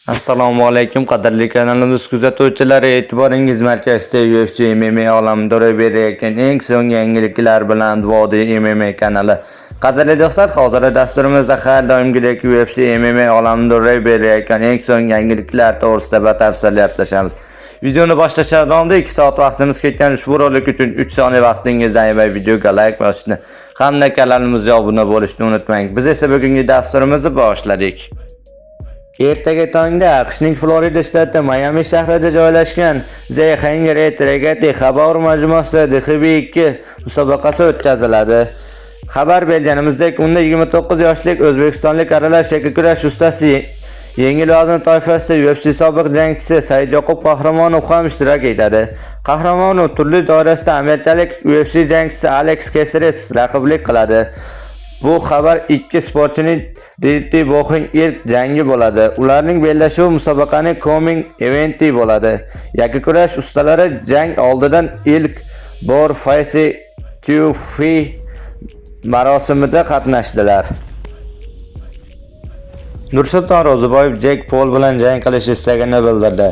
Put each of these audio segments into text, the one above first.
Assalomu alaykum, qadrli kanalimiz kuzatuvchilari, e'tiboringiz markazida UFC MMA olamida ro'y berayotgan eng so'nggi yangiliklar bilan Vodiy MMA kanali. Qadrli do'stlar, hozirda dasturimizda har doimgidek UFC MMA olamida ro'y berayotgan eng so'nggi yangiliklar to'g'risida batafsil gaplashamiz. Videoni boshlashdan oldin 2 soat vaqtimiz ketgan ushbu rolik uchun 3 soniya vaqtingizni ayamay videoga like bosishni hamda kanalimizga obuna bo'lishni unutmang. Biz esa bugungi dasturimizni boshladik. Ertaga tongda AQShning Florida shtati Miami shahrida joylashgan The Hangar at Regatta Harbor majmuasida DHB2 musobaqasi o'tkaziladi. Xabar berganimizdek, unda 29 yoshlik o'zbekistonlik aralash yakkakurash ustasi, yengil vazn toifasida UFC sobiq jangchisi Saidyoqub Qahramonov ham ishtirok etadi. Qahramonov turli doirasida amerikalik UFC jangchisi Alex Caceres raqiblik qiladi. Bu xabar ikki sportchining Dirty Boxing ilk jangi bo'ladi. Ularning bellashuvi musobaqaning co-main eventi bo'ladi. Yakkakurash ustalari jang oldidan ilk bor Face to Face marosimida qatnashdilar. Nursulton Ro'ziboyev Jek Pol bilan jang qilish istagini bildirdi.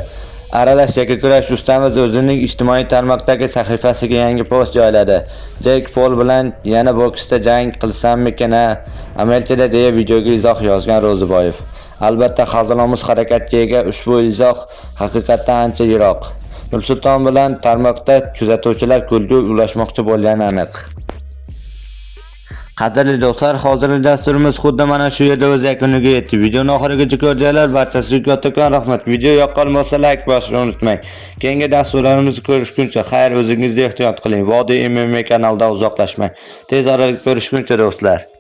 Aralash yakkakurash ustamiz o'zining ijtimoiy tarmoqdagi sahifasiga yangi post joyladi. "Jek Pol bilan yana boksda jang qilsammikin a Amerikada", deya videoga izoh yozgan Ro'ziboyev. Albatta, hazilomuz harakatga ega ushbu izoh haqiqatdan ancha yiroq. Nursulton bilan tarmoqda kuzatuvchilar kulgi ulashmoqchi bo'lgani aniq. Qadrli do'stlar, hozirgi dasturimiz xuddi mana shu yerda o'z yakuniga yetdi. Videoni oxirigacha ko'rganlar barchasiga kattakon rahmat. Video yoqqan bo'lsa, like bosishni unutmang. Keyingi dasturlarimizni ko'rishguncha xayr, o'zingizni ehtiyot qiling. Vodiy MMA kanalidan uzoqlashmang. Tez orada ko'rishguncha, do'stlar.